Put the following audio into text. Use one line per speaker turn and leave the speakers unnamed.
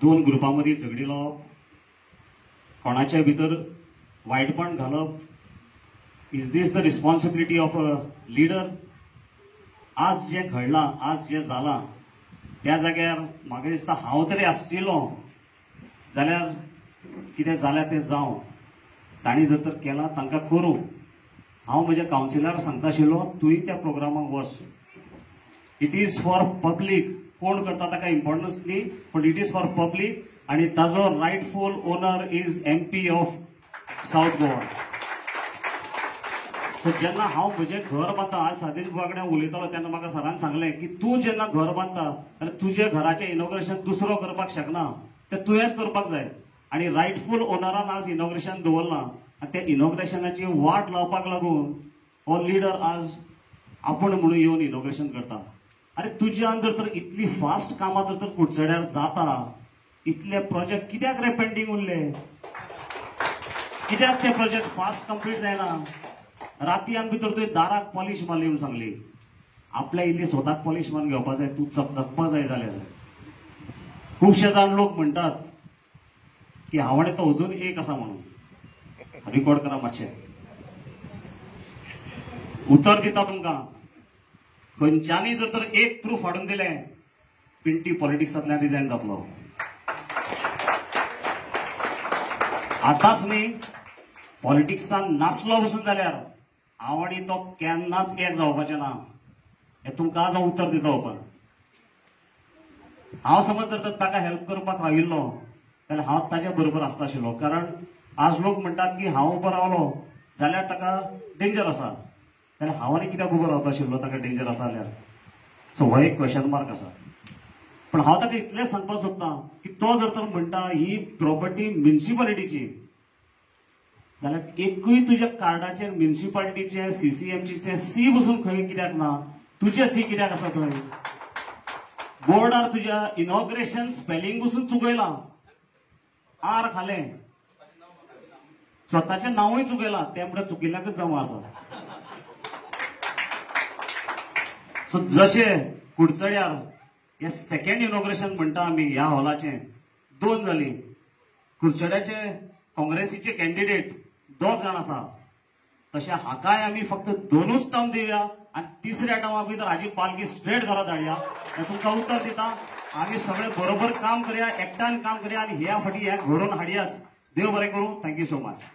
दोन ग्रुपां मदीं झगडी लावप, कोणाच्या भितर वायटपण घालप, is this the responsibility of a leader? आज जें घडलां, आज जें जालां त्या जाग्यार म्हाका दिसता हांव तरी आशिल्लो जाल्यार कितें जाल्यार तें जावं, तांणी जर तर केलां तांकां करूं. हांव म्हज्या कावन्सिलराक सांगता आशिल्लो तुवें त्या प्रोग्रामाक वच, it is for public. कोण करता ताका इम्पॉर्टन्स न्ही, पण it is for public आनी ताजो rightful owner is MP of South Goa. So जेन्ना हांव म्हजें घर बांदता, आज सादीन कडेन उलयतालो तेन्ना म्हाका सरान सांगलें की तूं जेन्ना घर बांदता जाल्यार तुजें घराचें इनॉग्रेशन दुसरो करपाक शकना, तें तुवेंच करपाक जाय. आनी रायटफूल ओनरान आज इनॉग्रेशन दवरलां आनी त्या इनॉग्रेशनाची वाट लावपाक लागून हो लिडर आज आपूण म्हणून येवन इनॉग्रेशन करता. अरे तुज्यान जर तर इतली फास्ट कामां जर तर कुडचड्यार जाता, इतले प्रोजेक्ट कित्याक रे पेंडींग उरले, कित्याक ते प्रोजेक्ट फास्ट कंप्लीट जायना? रातयान भितर तुवें दाराक पॉलिश मारली म्हणून सांगली, आपल्या इल्ली स्वताक पॉलिश मारून घेवपा जाय, तूं चकचकपा जाय जाल्यार. खुबशे जाण लोक म्हणटात की हांव आनी तो अजून एक आसा म्हणून, रिकॉर्ड करा मातशें. उतर दिता तुमकां, खंयच्यांनी जर तर एक प्रूफ हाडून दिलें पिंटी पॉलिटिक्सांतल्यान रिजायन जातलो. आतांच न्ही, पॉलिटिक्सान नासलो बसून जाल्यार हांव आनी तो केन्नाच एक जावपाचें ना, हें तुमकां आज हांव उतर दिता ओपन. हांव समज जर तर ताका हेल्प करपाक राविल्लो जाल्यार हांव ताच्या बरोबर आसता आशिल्लो. कारण आज लोक म्हणटात की हांव उबो रावलो जाल्यार ताका डेंजर आसा, जाल्यार हांव आनी कित्याक उबो रावता आशिल्लो ताका डेंजर आसा जाल्यार? सो हो एक क्वेश्चन मार्क आसा. पण हांव ताका इतलें सांगपाक सोदता की तो जर तर म्हणटा ही प्रॉपर्टी म्युनिसिपालिटीची, जाल्यार एकूय तुज्या कार्डाचेर म्युनिसिपालिटीचे सीसीएमसीचे सी बसून खंय कित्याक ना? तुजें सी कित्याक आसा थंय? बोर्डार तुज्या इनॉग्रेशन स्पेलिंग बसून चुकयलां, आर खालें, स्वताचें नांवूय चुकयलां, तें म्हणल्यार चुकिल्ल्याकच जमा आसा. सो जशें कुडचड्यार हे सेकंड इनॉग्रेशन म्हणटा आमी ह्या हॉलाचें, दोन जाली. कुडचड्याचे काँग्रेसीचे कॅन्डिडेट दोग जाण आसा, तशें हाकाय आमी फक्त दोनूच टर्म दिवया आनी तिसऱ्या टर्मा भितर हाजी पालकी स्ट्रेट घरा धाडया. हें तुमकां उतर दिता. आमी सगळे बरोबर काम करया, एकट्यान काम करया आनी ह्या फाटी हें घडोवन हाडयाच. देव बरें करूं. Thank you so much.